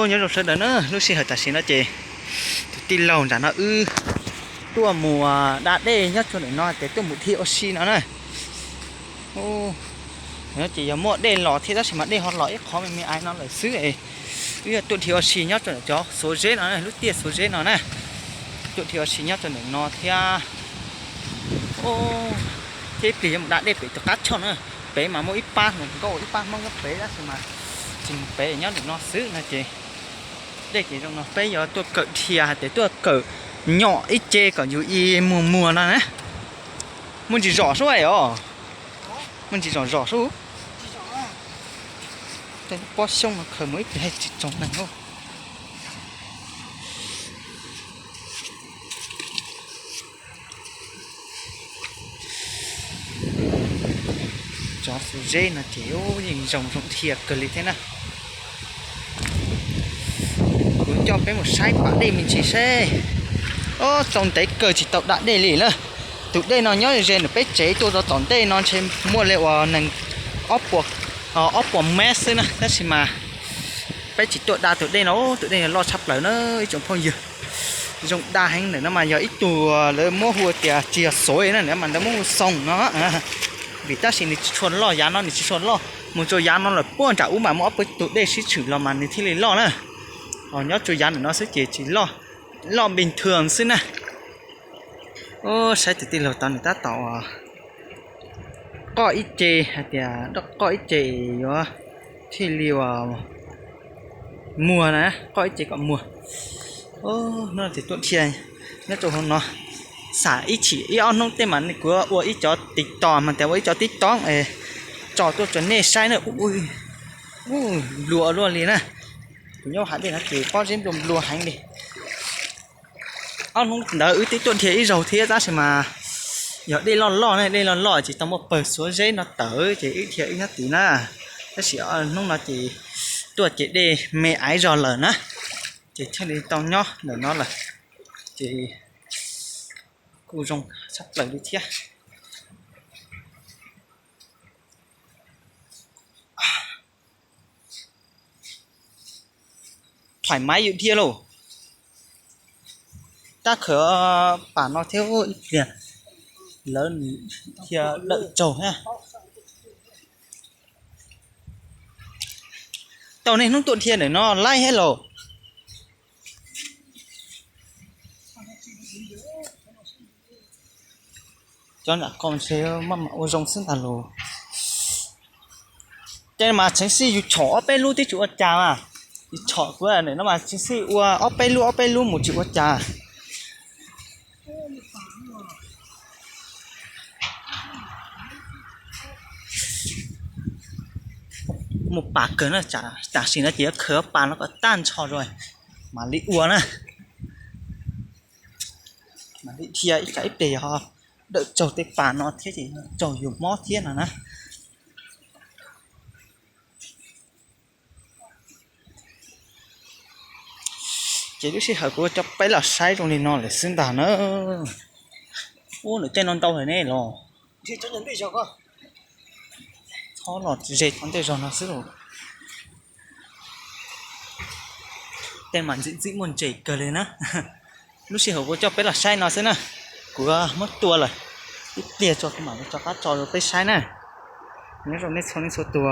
Nyob zoo sawv daws na, lub sij hawm tam sim no ces tus tij laug nram no wb tuaj mus da dej nyob rau ntawm no ces tuaj mus dhia ua si no na. No ces yog muaj dej los thiab tab sis mas dej ho los ib qho me me aiv no lawm xwb es wb yog tuaj dhia ua si nyob rau ntawm cov xuav zeb no, lub tiaj xuav zeb no na. Tuaj dhia ua si nyob rau ntawm no thiab. Thiab ib pliag yuav mus da dej pem tus qab choj na. Pem mas muaj ib pab hluas nkauj ib pab Hmoob nyob pem tab sis mas tsis mus pem, nyob ntawm no xwb no ces dej ces zoo no peb yuav tuaj kawm dhia hais tias tuaj kawm nyom ib ce kom yus ib muag muag no na. Muaj ntsis zom sub os. Muaj ntsis zom zom sub. Pob xyoob no khaws mus ib pliag tsis tsoom neeg. Cov xuav zeb no ces yeej zoo zoo dhia kawg li thiab na. Kuv coj peb mus saib pas dej me ntsis seb. Txaus ntev kawg tsis tau da dej li na. Tus dej no nyob ze nws peb tsev tuaj rau tom ntej no ntshe muaj li uas nees, ob puas mev xwb na tab sis mas peb tsis tuaj da tus dej no, tus dej no loj tshaj plaws na ib tsoom phooj ywg. Zoo da heev ntawm no mas yog ib tug lawv muab hu tias tsis yog xuav na, mas lawv muab hu xoo no. Vim tab sis nws tsis tshua loj, yav no nws tsis tshua loj, mus rau yav no lawm puag nram ub mas muaj ob peb tus dej sib tshwm los mas nws thiaj li loj na. Ho nyob rau yav ntawm no xwb ces tsis loj, loj npis thwm xwb na. Saib tus tij laug tod nws tab tom qoj ib ce hais tias qoj ib ce yuav thiaj li muag na, qoj ib ce kom muag. Hnub no ces tuaj dhia nyob rau hauv no, xam ib chim ib ob hnub tej mas kuv ua ib cov TikTok mas tias ua ib cov TikTok es tso tuaj rau nej saib na. Nplua luaj li na, kuv nyob hav dej no ces pob zeb nplua nplua heev li. Ob hnub ntawd wb twb tuaj dhia ib zaug thiab tab sis mas yog dej loj loj ne, dej loj loj tsis tau muaj pawg xuav zeb no tawm ces wb dhia wb nyob tid na. Tab sis hnub no ces tuaj ces dej me aiv zog lawm na, ces thiaj li tau nyob ntawm no lawm, ces kuj zoo tshaj plaws li thiab. Thaim maiv yus dhia lauj. Tab khaws pam no thiab ib pliag lawv dhia dawm tsaug thiab. Tau niaj hnub tuaj dhia ntawm no laib thiab lauj. Cov nram ko ntshe maj mam ua zoo xwb ntag los. Ces mas tseev xij yus chom ob peb lub twb tsis ua cas mas. Yus chom kuv no mas tseev xij ua ob peb lub ob peb lub mus tsis ua cas. Mus pas kawg na, tam sim no ces yuav khaws pas no kom tag nrho rau mam li ua na. Mam li dhia ib tsam ib pliag yog dawm tsaug tej pas no thiab ces tsaug yus mob thiab no na. Ces lub sij hawm kuv coj peb los saib zoo li no lawm xwb ntag na. Ub, nws tej no ntau lawm ne los. Txhob los ze txhob ntej zog no xwb los. Tej mas ntxim ntxim muaj ntses kawg li na. Lub sij hawm kuv coj peb los saib no xwb na. Kuv muab tua lawm ib pliag tso kuv mam li rov qab tso rau peb saib na. Nyob zoo nej txhua leej txhua tus.